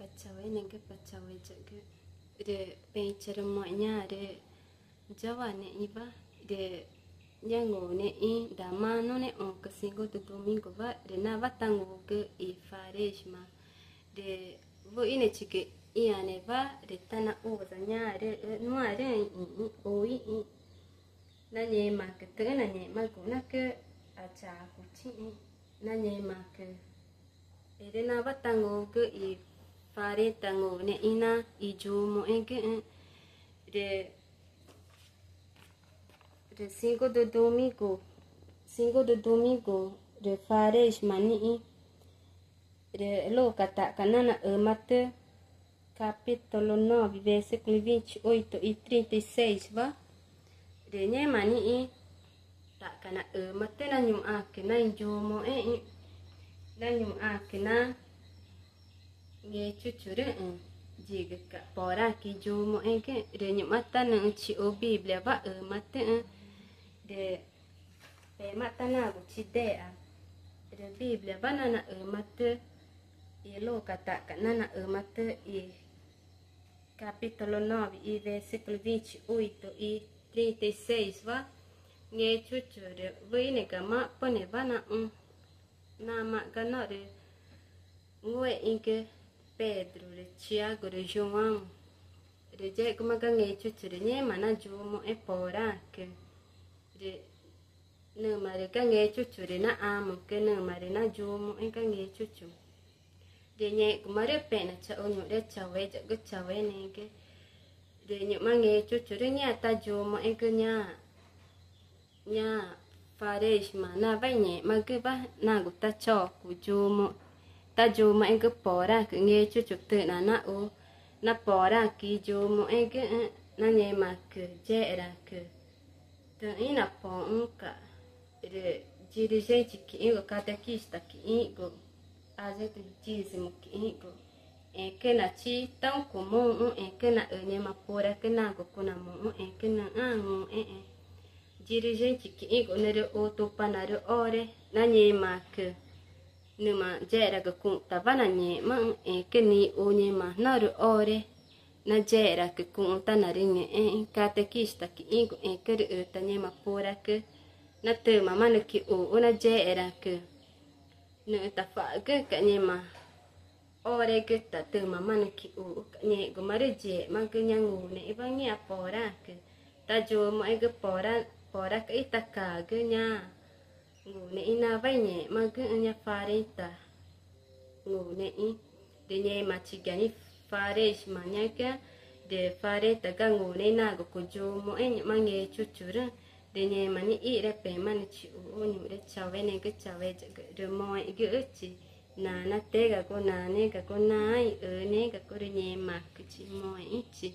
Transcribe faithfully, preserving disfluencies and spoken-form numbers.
Pa Chaueneẽgü, Pa Chaueyagü. Rü pexü̃ charümoxẽ ñaãrü yawanexü̃wa rü ñaa ngunexü̃ damaã nunexü̃xü̃ cinco de domingowa rü nawa tangugü i Quaresma. Rü wüxi nüxü̃ chigü ĩãnewa rü tanaxuxü̃wa ñaãrüxü̃ nuã rüxĩ ixĩxü̃ na ngẽmaãcü tüxü̃́ nangẽxmagu nacü achacuchixü̃ na ngẽmaãcü. Erü nawa tangugü i Quaresma ngunexü̃ na iyumüxẽgüxü̃. Rü rü cinco de domingo, cinco de domingo rü Quaresma nixĩ. Rü Lucas taxca̱x nanaxümatü capítulo nove, versículo vinte e oito e trinta e seis wa. Rü ngẽma nixĩ taxca̱x naxümatü na ñuxãcü na iyumüxẽxü̃, na ñuxãcü na Ngechuchurüü̃ yigüca̱x poraãcü iyumüxẽgüxü̃. Rü ñu̱xma tá nüxü̃ chixu Bíbliawa ümatüxü̃. Rü pemaã tá nagu chidexa. Rü Bíbliawa nanaxümatü i Lucas taxca̱x nanaxümatü i capítulo nove i versículo vinte e oito i trinta e seis wa. Ngechuchu rü wüxi nüxü̃ gamaxpünewa naxũ namaã ga norü ngúexü̃gü Pedro rü Tiago rü João. Rü yexguma ga Ngechuchu rü ngẽma nayumüxẽ poraãcü. Rü nüma rü ga Ngechuchu rü naxãmücü nüma rü nayumüxẽ ga Ngechuchu. Rü ngẽxgumarüü̃ pexna chaxu ñuxre chaueyagü chaueneẽgü. Rü ñu̱xma Ngechuchurüü̃ ngẽma tayumüxẽgü ñaã ñaã Quaresma nawa ingẽxmagüwa nagu tachocu yumüxẽ, tayumüxẽgü poraãcü. Ngechuchu tüxna naxu na poraãcü iyumüxẽgüxü̃ na ngẽmaãcü yexeraãcü tüxü̃ ínapoxü̃ca̱x. Rü dirigente quiĩgu, catequista quiĩgu, azete dízimo quiĩgu, ẽcü nachi tãũ cumuxü̃, ẽcü naxü ngẽma puracü nagu cunamuxü̃, ẽcü nüxü̃́ nanguxẽxẽ. Dirigente quiĩgu nüxü̃ rü Tupanaarü ore na ngẽmaãcü nüma yexeraãcü cuxü̃tawa nangẽxmaxü̃, ẽcü nixu ngẽma norü ore na yexeraãcü cuxü̃ tá narüngü̃xẽxü̃. Catequista quiĩgu, ẽcü rü üta ngẽma puracü na tümamaã nüxü̃ quixuxü̃ na yexeraãcü nüxü̃ tacua̱xgüxü̃ca̱x ngẽma oregü ta tümamaã nüxü̃ quixuxü̃ca̱x. Ngẽxgumarüü̃ yixemagü ñaa ngunexü̃wa ngĩxã poraãcü tayumüxẽgü pora, poraãcü ítacagü ñaa ngunexü̃ nawa ingẽxmagüxü̃ ñaa quaresma ngunexü̃. Rü ngẽma chigüe nixĩ quaresma ñaxü̃, rü quaresma ga ngunexü̃ nagu cuyumüxẽ ñu̱xma Ngechuchurüü̃. Rü ngẽma nixĩ ire pemaã nüxü̃ chixu ñuxre chaueneẽgü chaueyagü rü moxẽxü̃chi Nanatüégagu, Naneégagu, Naãẽ i Üüneégagu rü ngẽmaãcüchi moxẽxü̃chi.